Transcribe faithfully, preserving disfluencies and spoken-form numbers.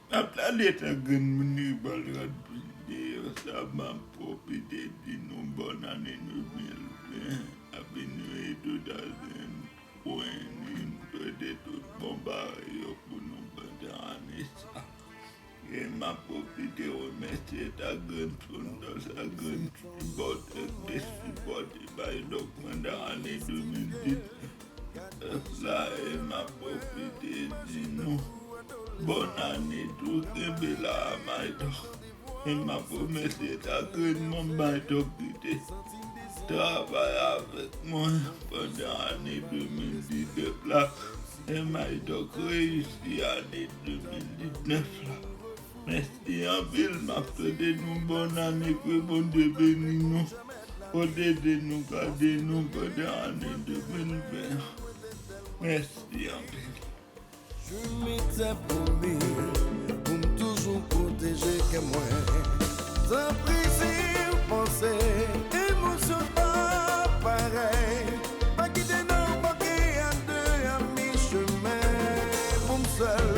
N ap tande tan grenn moun rival rad plis deyò sa, m ap pwofite di nou bòn ane de mil ven, Happy New Year two thousand twenty, m swete tout bon bagay yo pou nou pandan ane sa. E m ap pwofite remèsye ta grenn sponsò, ta grenn sipòtè ki te sipòte Baydòk pandan ane de mil diznèf. Chèf la, e m ap pwofite di nou bòn ane tou, kenbe la a Maydòk. E m ap remèsye ta grenn manm Maydòk ki te travay avèk mwen pandan ane de mil diznèf la. E Maydòk reyisi ane de mil diznèf la. Mèsi anpil, m ap swete nou bòn ane, ke Bondye beni nou, pwoteje nou, gade nou pandan ane de mil ven an. Mèsi anpil. Je m'étais promis pou m toujou pwoteje kè mwen. Tanpri, si w panse emosyon pa parèy, pa kite nou bloke a de a mi chemen. Pou m sèl